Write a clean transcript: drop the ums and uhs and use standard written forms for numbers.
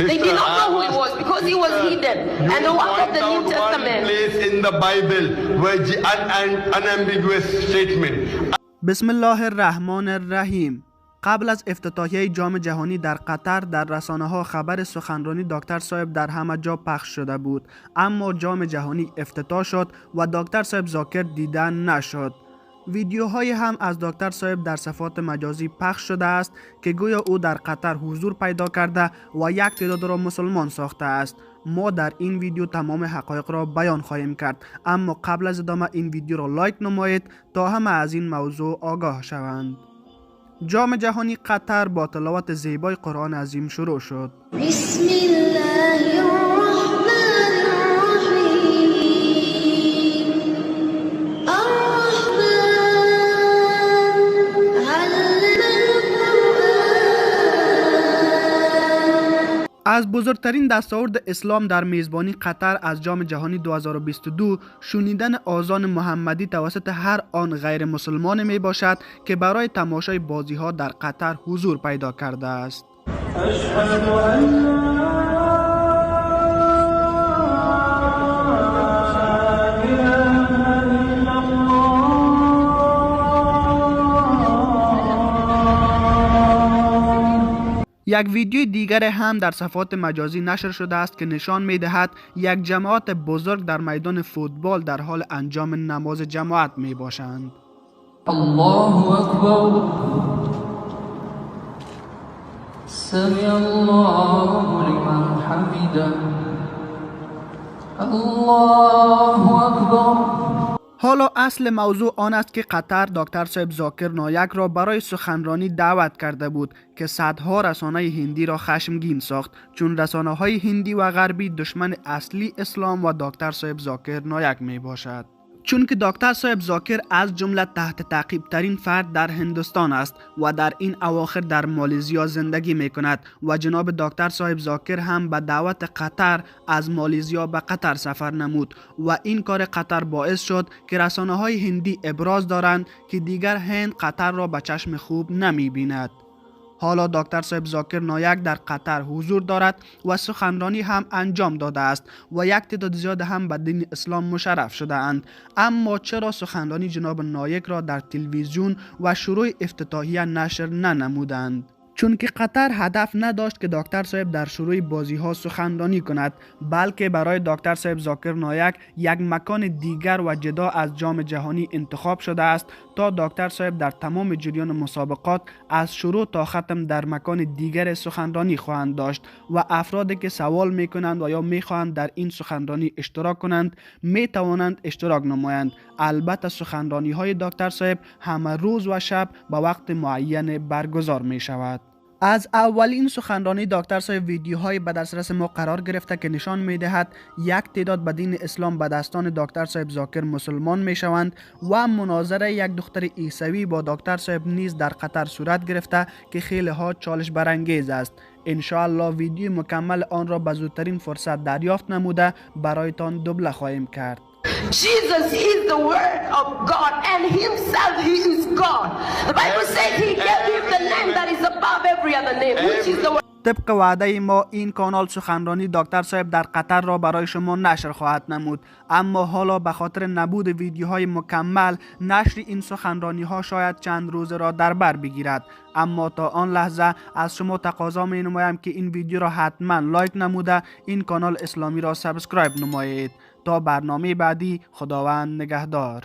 They did not know who he was because he was hidden. And the work of the New Testament. Place in the Bible where the unambiguous statement. بسم الله الرحمن الرحیم. قبل از افتتاحیه جام جهانی در قطر در رسانه ها خبر سخنرانی دکتر صاحب در همه جا پخش شده بود، اما جام جهانی افتتاح شد و دکتر صاحب ذاکر دیده نشد. ویدیوهای هم از دکتر صاحب در صفحات مجازی پخش شده است که گویا او در قطر حضور پیدا کرده و یک تعداد را مسلمان ساخته است. ما در این ویدیو تمام حقایق را بیان خواهیم کرد، اما قبل از ادامه این ویدیو را لایک نمایید تا همه از این موضوع آگاه شوند. جام جهانی قطر با تلاوت زیبای قرآن عظیم شروع شد. بسم الله الرحمن الرحیم. الرحمن علم القرآن. از بزرگترین دستاورد اسلام در میزبانی قطر از جام جهانی 2022 شنیدن آذان محمدی توسط هر آن غیر مسلمان می باشد که برای تماشای بازی ها در قطر حضور پیدا کرده است. یک ویدیو دیگر هم در صفحات مجازی نشر شده است که نشان می دهد یک جماعت بزرگ در میدان فوتبال در حال انجام نماز جماعت می باشند. الله اکبر. سمع الله لمن حمده. الله اکبر. حالا اصل موضوع آن است که قطر دکتر صاحب ذاکر نایک را برای سخنرانی دعوت کرده بود که صدها رسانه هندی را خشمگین ساخت، چون رسانه های هندی و غربی دشمن اصلی اسلام و دکتر صاحب ذاکر نایک می باشد. چون که دکتر صاحب ذاکر از جمله تحت تعقیب ترین فرد در هندوستان است و در این اواخر در مالزیا زندگی می کند و جناب دکتر صاحب ذاکر هم به دعوت قطر از مالزیا به قطر سفر نمود و این کار قطر باعث شد که رسانه های هندی ابراز دارند که دیگر هند قطر را به چشم خوب نمی بیند. حالا دکتر صاحب ذاکر نایک در قطر حضور دارد و سخنرانی هم انجام داده است و یک تعداد زیاد هم به دین اسلام مشرف شده اند. اما چرا سخنرانی جناب نایک را در تلویزیون و شروع افتتاحیه نشر ننمودند؟ چون که قطر هدف نداشت که دکتر صاحب در شروع بازی ها سخنرانی کند، بلکه برای دکتر صاحب ذاکر نایک یک مکان دیگر و جدا از جام جهانی انتخاب شده است تا دکتر صاحب در تمام جریان مسابقات از شروع تا ختم در مکان دیگر سخنرانی خواهند داشت و افرادی که سوال می کنند و یا می خواهند در این سخنرانی اشتراک کنند می توانند اشتراک نمایند. البته سخنرانی های دکتر صاحب همه روز و شب به وقت معین برگزار می شود. از اولین سخنرانی دکتر صاحب ویدیوهای به دسترس ما قرار گرفته که نشان می‌دهد یک تعداد به دین اسلام به دستان دکتر صاحب ذاکر مسلمان می‌شوند و مناظره یک دختر عیسوی با دکتر صاحب نیز در قطر صورت گرفته که خیلی ها چالش برانگیز است. انشاءالله ویدیو مکمل آن را به زودترین فرصت دریافت نموده برایتان دوبله خواهیم کرد. Jesus is the word of God and himself he is God. The Bible says he gave him the name that is above every other name, which is the word. طبق وعده ما این کانال سخنرانی دکتر صاحب در قطر را برای شما نشر خواهد نمود، اما حالا به خاطر نبود ویدیوهای مکمل نشر این سخنرانی ها شاید چند روز را در بر بگیرد. اما تا آن لحظه از شما تقاضا می نمایم که این ویدیو را حتما لایک نموده این کانال اسلامی را subscribe نمایید. تا برنامه بعدی خداوند نگهدار.